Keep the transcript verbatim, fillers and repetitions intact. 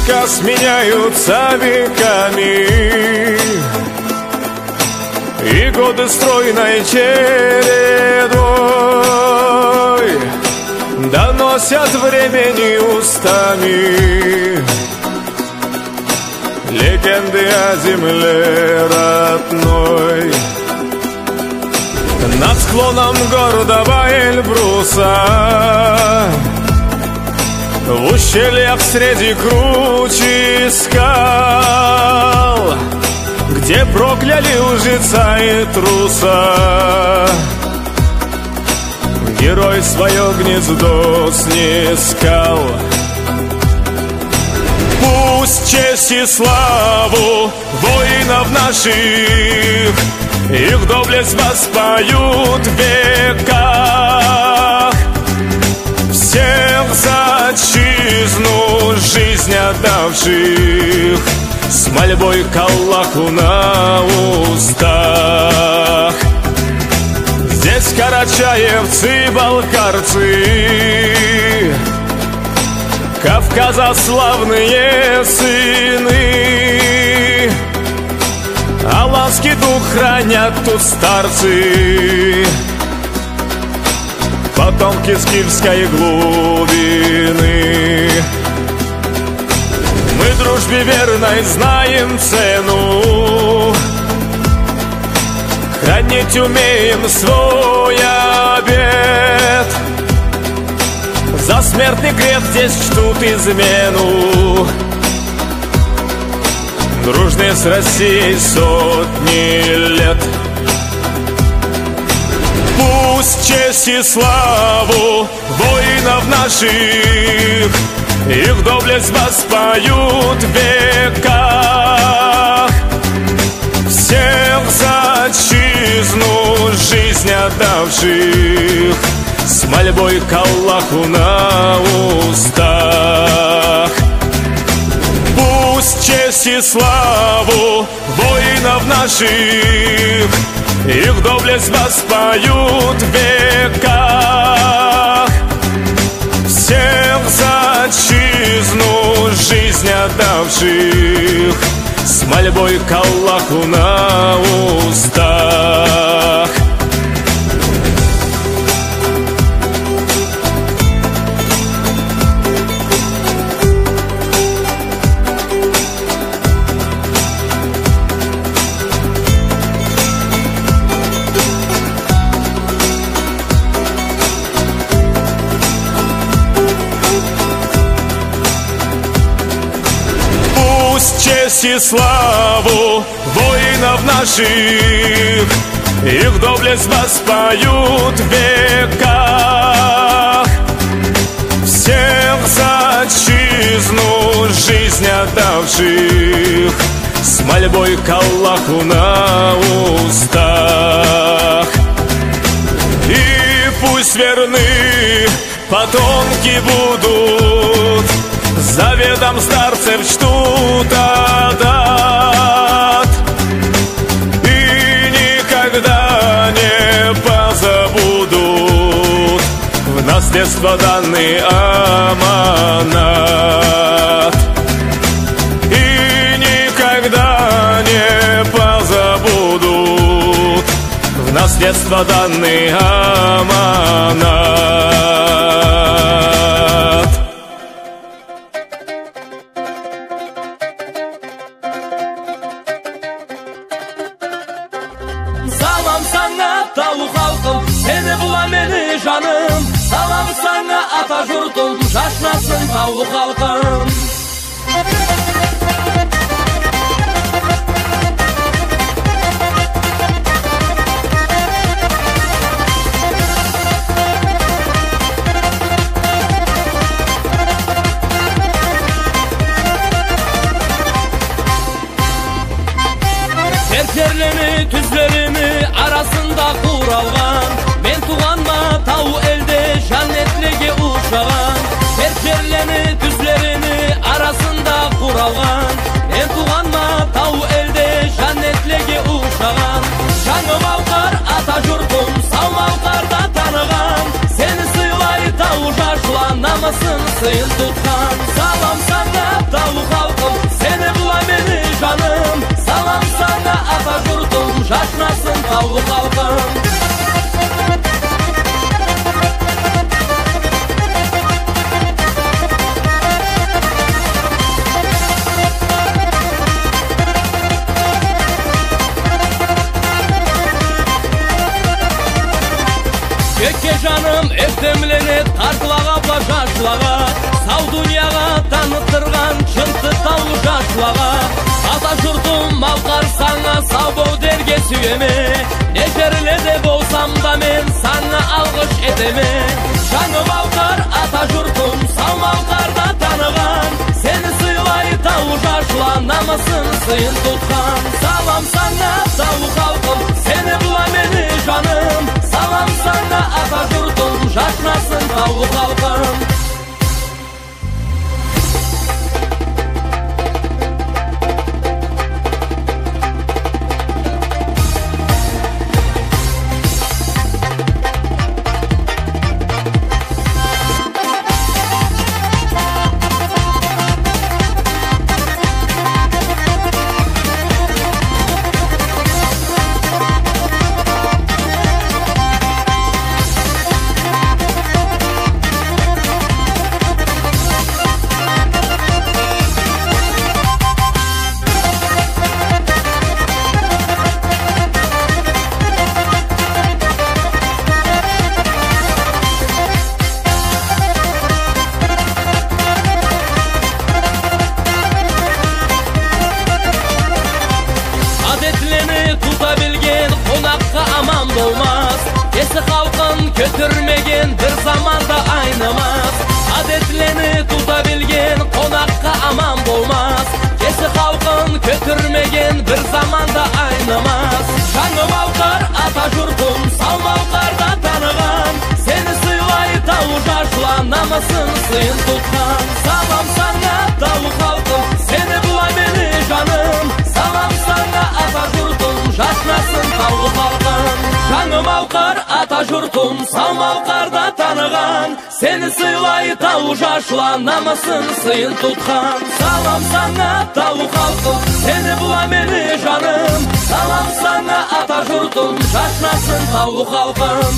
Как сменяются веками, и годы стройной чередой доносят времени устами легенды о земле родной. Над склоном гордого Эльбруса, в ущельях среди кручи скал, где прокляли лжеца и труса, герой своё гнездо снискал. Пусть честь и славу воинов наших, их доблесть воспоют в веках. Всех за отчизну жизнь отдавших с мольбой к Аллаху на устах. Здесь карачаевцы, балкарцы, Кавказа славные сыны, аланский дух хранят тут старцы, потомки скифской глубины. Мы дружбе верной знаем цену, хранить умеем свой обет. За смертный грех здесь чтут измену, дружные с Россией сотни лет. Пусть честь и славу воинов наших, их доблесть воспоют в веках. Всех за отчизну жизнь отдавших с мольбой к Аллаху на устах. Пусть честь и славу воинов наших, их доблесть воспоют в веках. Всех за отчизну жизнь отдавших с мольбой к Аллаху на устах. Пусть честь и славу воинов наших, их доблесть воспоют в веках. Всех за отчизну жизнь отдавших с мольбой к Аллаху на устах. И пусть верны потомки будут заветам старцев чтут адат. И никогда не позабудут в наследство данный аманат. И никогда не позабудут в наследство данный аманат. Салам санга, таулу халкъым, сени бла мени жаным. Салам санга, ата журтум, жашнасын таулу халкъым. Бир жерлени, тюзлерини арасында къуралгъан, мен туугъанма тау элде жаннетлеге ушагъан. Бир жерлени, тюзлерини арасында къуралгъан, мен туугъанма тау элде жаннетлеге ушагъан. Жангы Малкъар, ата журтум, сау Малкъарда таныгъан. Сени сыйлай тау жашла, намысын, сыйын тутхан. Салам санга, тау Халкъым, сени бла мени жаным, салам санга, ата журтум, жашнасын таулу халкъым. Кёкге жаным эртемлене, къартлагъа бла жашлагъа, сау дуниягъа таныттыргъан чынтты таулу жашлагъа. Ата журтум Малкъар, санга сау бол дерге сюеме. Не жерледе болсам да мен санга алгъыш этеме. Жангы Малкъар, ата журтум, сау Малкъарда таныгъан. Сени сыйлай таулу жашла, намысын, сыйын тутхан. Салам санга, таулу халкъым, сени бла мени жаным. Салам санга, ата журтум, жашнасын таулу халкъым. Адетлени тута билген къонакъгъа аман болмаз. Кеси халкъын кётюрмеген бир заманда айнымаз. Адетлени тута билген къонакъгъа аман болмаз. Кеси халкъын кётюрмеген бир заманда айнымаз. Жангы Малкъар, ата журтум, сау Малкъарда таныгъан. Сени сыйлай таулу жашла, намысын, сыйын тутхан. Салам санга, таулу халкъым, сени бла мени жаным. Салам санга, ата журтум, жашнасын таулу халкъым. Жангы Малкъар, ата журтум, сау Малкъарда таныгъан. Сени сыйлай таулу жашла, намысын, сыйын тутхан. Салам санга, таулу халкъым, сени бла мени жаным. Салам санга, ата журтум, жашнасын таулу халкъым.